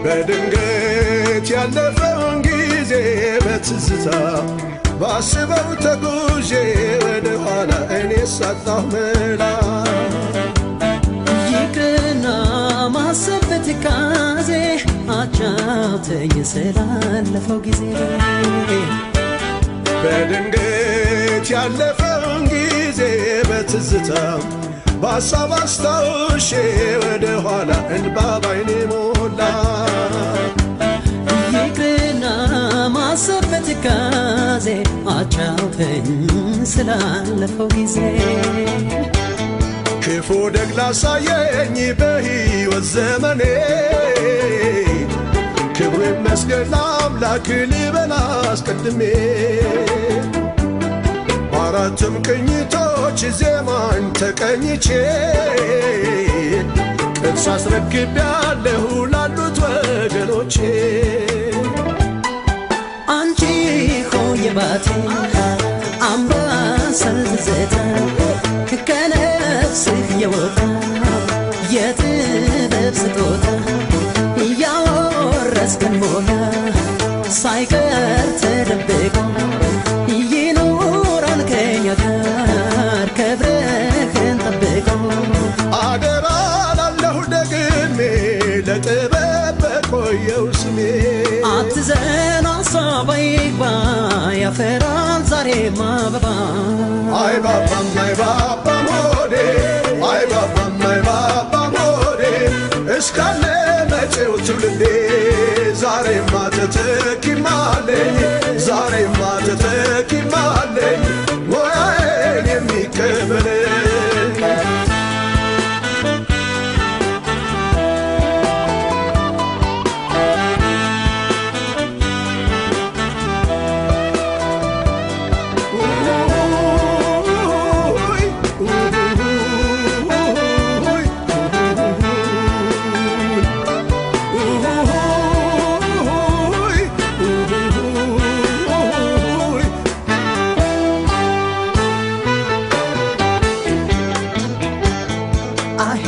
በድንገት ያለፈውን ጊዜ በትዝታ ባስበው ተጉዤ ወደ ኋላ እኔ ሳጣሁ መላ። ይቅርና ማሰብ በትካዜ አጫውተኝ ስላለፈው ጊዜ። በድንገት ያለፈውን ጊዜ በትዝታ በሀሳብ አስታውሼ ወደ ኋላ እንባ ባይኔ ሞላ። ይቅርና ማሰብ በትካዜ አጫውተኝ ስላለፈው ጊዜ። ክፉ ደግ ላሳየኝ በሕይወት ዘመኔ ክብሩ ይመስገን ለአምላክ ልበል አስቀድሜ። በአራቱም ቅኝቶች ዜማን ተቀኝቼ ቅርስ አስረክቤያለሁ ላሉት ወገኖቼ። አንቺ ሆይ ባቴ አምባሰል ትዝታ ከነፍስህ የወጣ የጥበብ ስጦታ ያወረስከን ሞያ ሳይቀር ተደብቆ ይኖራል ከኛ ጋር ክብርህን ጠብቆ። አደራ ላለሁ ደግሜ ለጥበብ በቆየው ስሜ። አትዘን ሀሳብ አይግባ ያፈራል ዛሬም አበባ። አይባባም አይባባም ሆዴ አይባባም አይባባም ሆዴ እስካለ መጪው ትውልዴ። ዛሬማ ተተኪም አለኝ ዛሬማ ተተኪም አለኝ ሙያዬን የሚቀበለኝ። አሄ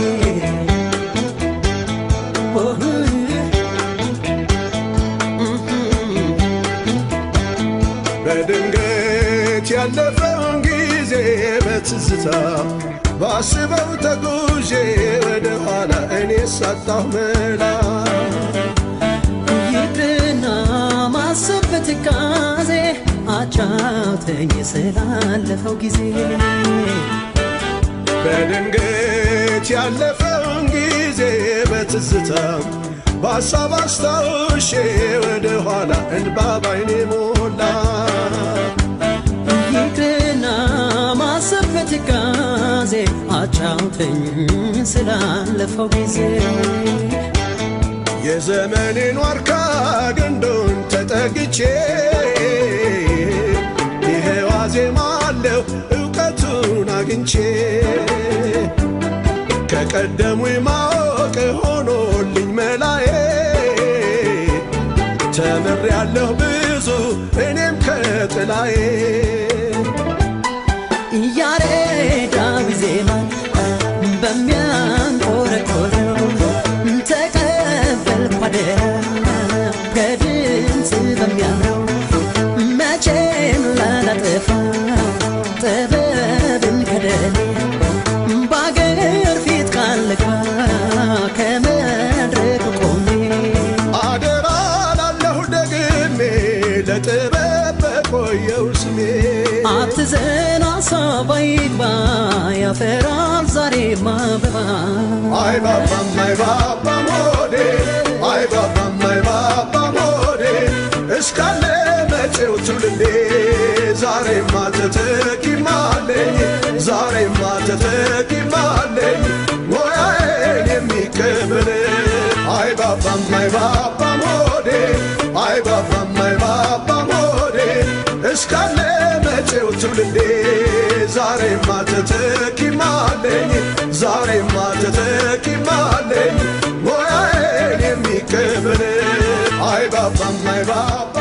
ኦህ በድንገት ያለፈውን ጊዜ በትዝታ ባስበው ተጉዤ ወደ ኋላ እኔ ሳጣሁ መላ። ይቅርና ማሰብ በትካዜ አጫውተኝ ስላለፈው ጊዜ። በድንገት ያለፈውን ጊዜ በትዝታ በሀሳብ አስታውሼ ወደ ኋላ እንባ ባይኔ ሞላ። ይቅርና ማሰብ በትካዜ አጫውተኝ ስላለፈው ጊዜ። የዘመኔን ዋርካ ግንዱን ተጠግቼ ይሄው አዜማለሁ እውቀቱን አግኝቼ። ከቀደሙኝ ማወቅ ሆኖልኝ መላዬ ተምሬያለሁ ብዙ እኔም ከጥላዬ። ያሬዳዊ ዜማን በሚያንቆረቆረው ተቀበልኩ አደራ ከድምፅ በሚያምረው መቼም ላላጠፋው ጥበብን ከደሌ በአገር ፊት ቃል ልግባ ከመድረኩ ቆሜ። አደራ ላለሁ ደግሜ ለጥበብ በቆየው ስሜ። አትዘን ሀሳብ አይግባ ያፈራል ዛሬም አበባ። አይባባም አይባባም ሆዴ አይባባም አይባባም ሆዴ እስካለ መጪው ትውልዴ። ዛሬማ ተተኪም አለኝ ዛሬማ ተተኪም አለኝ ሙያዬን የሚቀበል። አይባባም አይባባም ሆዴ አይባባም አይባባም ሆዴ እስካለ መጪው ትውልዴ። ዛሬማ ተተኪም አለኝ ዛሬማ ተተኪም አለኝ ሙያዬን የሚቀበል። አይባባም አይባባም